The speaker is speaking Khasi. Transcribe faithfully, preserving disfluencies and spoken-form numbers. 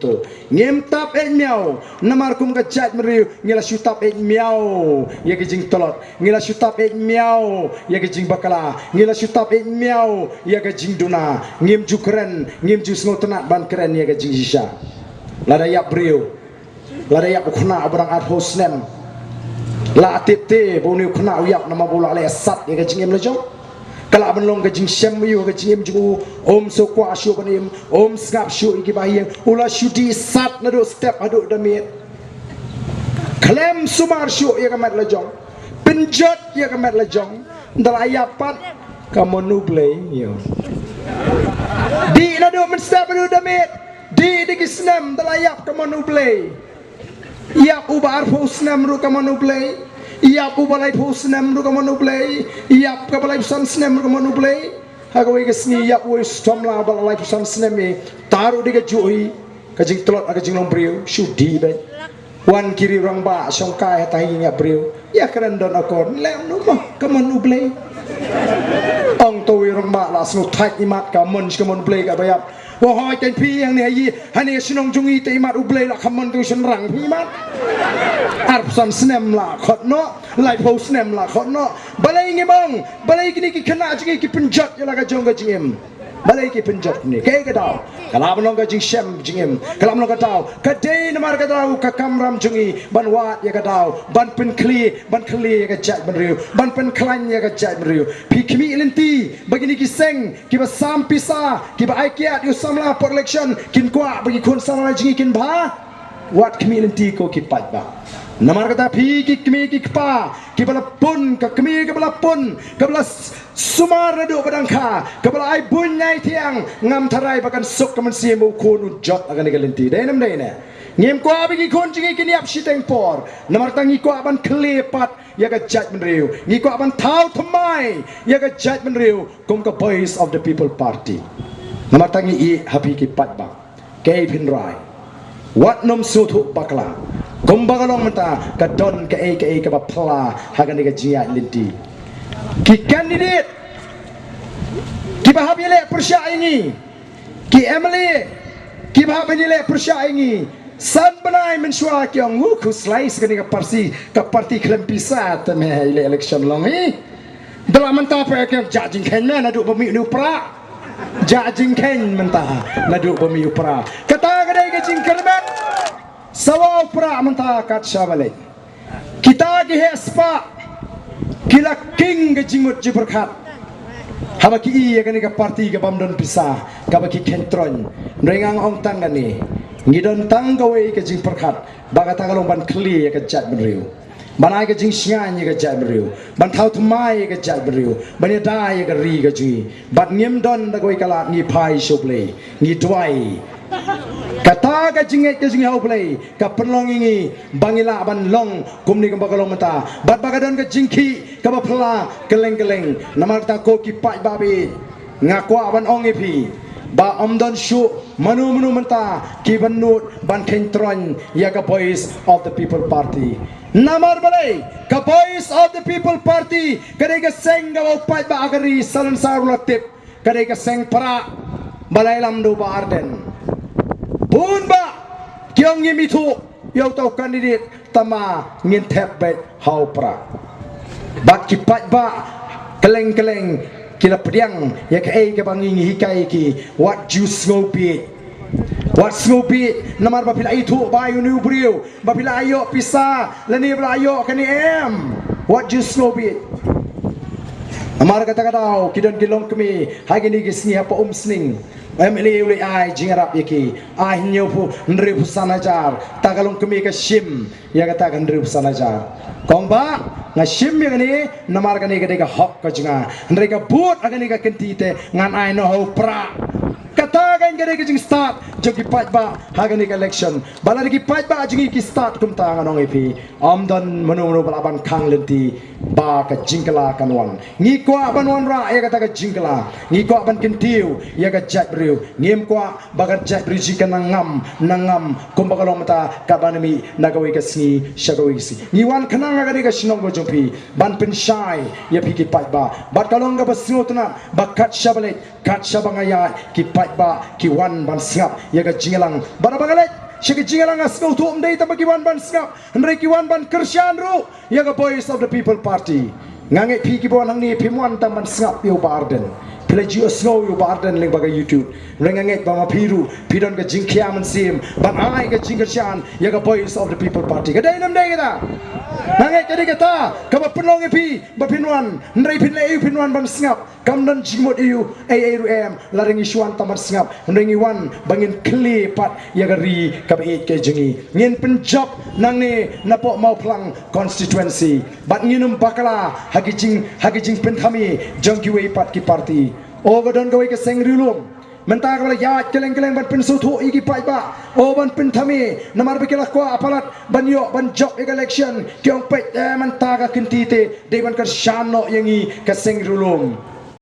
To, ngim tap eit miaw, namar kum ka jaitbynriew ngi la shu tap eit miaw ïa ka jingtlot, ngi la shu tap eit miaw ïa ka jingbakla, ngi la shu tap eit miaw ïa ka jingduna, ngim ju kren, ngim ju sngewtynnat ban kren ïa ka jingshisha. Lada ïap briew, lada ïap u khynnah uba dang arphew snem, la tip te ba une u khynnah u ïap namar ba u la leh sat ïa ka jingim la jong. Ka lah ban long ka jingshem ïa u ha ka jingim jong u, um sngewkwah shuh ban im, um sngap shuh ïa ki bahaïing, u la shu dih sat naduh step haduh da miet. Khlem sumar shuh ïa ka met la jong, pynjot ïa ka met la jong, da la ïap pat, ka mon U Blei ïa u. Dih naduh mynstep haduh da miet, dih da ki snem, da la ïap, ka mon U Blei. Ïap uba arphew snem ruh ka mon U Blei. Ïap uba laiphew snem ruh ka mon U Blei. Ïap kaba laiphew san snem ruh ka mon U Blei. Ha kawei ka sngi ïap uwei u samla ba la laiphew san snem, eh, ta ruh dei kajuh hi ka jingtlot ha ka jinglong briew, shu dih beit. Wan ki riew rangbah shongkai ha ta hi ïap briew. Ïa kren don akor, lem nu mo, ka mon U Blei. Ong to uwei u rangbah la sngewthait imat, ka mon shi ka mon U Blei kaba ïap. Wa hoi, kan phi hangne ha ïing, hangne shnong jong ngi te imat U Blei la kham mon tu shynrang phi imat. Arphew san snem la khot noh, laiphew snem la khot noh. Balei ngim ong, balei kine ki khynnah jong ngi ki pynjot ïa la ka jong ka jingim? Balei ki pynjot ne? Kaei ka daw? Ka lah ban long ka jingshem jingim. Ka lah ban long ka daw. Ka dei namar ka daw ka kamram jong ngi ban wad ïa ka daw, ban pynkhlie, ban khlie ïa ka jaitbynriew, ban pynkhlaiñ ïa ka jaitbynriew. Phi khmih lynti ba kine ki seng kiba sam pisa, kiba ai kiad ïa u samla por election, kin kwah ba ki khun samla jong ngi kin bha? Wat khmih lynti ko ki paidbah. Namar kata phi ki kmie ki kpa kiba la pun, ka kmie kaba la pun, kaba la s-, sumar naduh ba dang kha, kaba la ai buiñ ai thiang, ngam tharai ba kan suk ka mynsiem u khun un jot ha kane ka lynti. Dei ne ym dei ne? Ngim kwah ba ki khun jong ngi kin ïap shiteng por. Namar kata ngi kwah ban khlie pat ïa ka jaitbynriew. Ngi kwah ban thaw thymmai ïa ka jaitbynriew kum ka Voice of the People Party. Namar kata ngi ïeh ha phi ki paidbah, kaei phin rai. Wat nym sngewthuh bakla. Kumba ka long mynta ka don kaei kaei kaba phylla ha kane ka jingïaid lynti. Ki candidate kiba hap ïaleh pyrshah ïa ngi, ki M L A kiba hap ban ïaleh pyrshah ïa ngi, san bnai mynshuwa ki ong, u khuslai sa kane ka party, ka party khlem pisa te me ha ïaleh election long hi. Da la mynta phi ong jah jingkheiñ me naduh ba mih une u prah. Jah jingkheiñ mynta naduh ba mih u prah. Kata ka dei ka jingkyrmen. Sawa u prah mynta kat shaba leit. Kita ki heh spah ki la king ka jingmut jingpyrkhat haba ki ïohi ïa kane ka party kabym don pisa, kaba ki kheiñ troiñ. Hynrei nga ong tang kane, ngi don tang kawei ka jingpyrkhat, ba kata ka long ban khlie ïa ka jaitbynriew, ban ai ka jingshngaiñ ïa ka jaitbynriew, ban thaw thymmai ïa ka jaitbynriew, ban ïada ïa ka ri ka jong ngi. Bad ngim don da kawei ka lad, ngi phai sha U Blei, ngi duwai. Kata ka jingngeit ka jong ngi ha U Blei ka pynlong ïa ngi ba ngi lah ban long kumne kumba ka long mynta, bad ba ka don ka jingkhih kaba phylla kylleng kylleng. Namar kata ko ki paidbah, nga kwah ban ong ïa phi ba ym don shuh mano mano mynta kiban nud ban kheiñ troiñ ïa ka Voice of the People Party. Namar balei? Ka Voice of the People Party ka dei ka seng kaba u paidbah ha ka ri Salonsar u la tip. Ka dei ka seng prah ba la ïalam da u Bah Ardent. Bun bah ki ong ngim ithuh ïa uta u candidate, tangba ngin thep beit ha u prah. Bad ki paidbah kylleng kylleng ki la pdiang ïa kaei kaba ngi ngi hikai ïa ki, wat ju sngewbieit. Wat sngewbieit namar ba phi la ithuh ba ïa une u briew ba phi la ïoh pisa lane ba la ïoh kane, em. Wat ju sngewbieit. Namar kata ka daw ki don ki longkmie ha kine ki sngi hapoh Umsning. M L A u leit ai jingïarap ïa ki, ai hynñiewphew, hynriewphew san hajar. Ta ka longkmie ka shim ïa kata ka hynriewphew san hajar. Kong bah, nga shim ïa kane namar kane ka dei ka hok ka jong nga. Hynrei ka vote ha kane ka kynti te ngan ai noh ha u prah. Kata ka dei ka jingstad jong ki paidbah ha kane ka election. Ba lada ki paidbah jong ngi ki stad kumta, ngan ong ïa phi, ym don mano mano ba lah ban khang lynti ba ka jingkylla kan wan. Ngi kwah ban wanrah ïa kata ka jingkylla. Ngi kwah ban kyntiew ïa ka jaitbynriew. Ngim kwah ba ka jaitbynriew jong ngi kan nang ngam nang ngam kumba ka long mynta, kaba na mih na kawei ka sngi sha kawei ka sngi. Ngi wan khnang ha kane ka shnong ka jong phi ban pynshai ïa phi ki paidbah. Bad ka long kaba sngewtynnat ba kat shaba leit Kat shaba nga ïaid ki paidbah ki wan ban sngap ïa ka jingïalang. Bad haba nga leit sha ka jingïalang nga sngewthuh ym dei tang ba ki wan ban sngap, hynrei ki wan ban kyrshan ruh ïa ka Voice of the People Party. Nga ngeit phi kiba wan hangne phim wan tang ban sngap ïa u Bah Ardent. Phi la ju sngew ïa u Bah Ardent lyngba ka YouTube. Hynrei nga ngeit ba ma phi ruh phi don ka jingkhia mynsiem ban ai ka jingkyrshan ïa ka Voice of the People Party. Ka dei ne ym dei kata? Nga ngeit ka dei kata kaba pynlong ïa phi ba phin wan, hynrei phin leh aïu phin wan ban sngap? Kam don jingmut aïu ei ei ruh em, lada ngi shu wan tang ban sngap, hynrei ngi wan ba ngin khlieh pat ïa ka ri kaba ïeit ka jong ngi. Ngin pynjop nangne napoh Mawphlang constituency bad ngin ym bakla ha ki jing, ha ki jingpynthame jong kiwei pat ki party. O, ka don kawei ka seng riewlum mynta kaba la ïaid kylleng kylleng ban pynsngewthuh ïa ki paidbah. O, ban pynthame, namar ba ki la kwah palat ban ïoh ban jop ïa ka election, ki ong peit, eh, mynta ka kynti te dei ban kyrshan noh ïa ngi ka seng riewlum.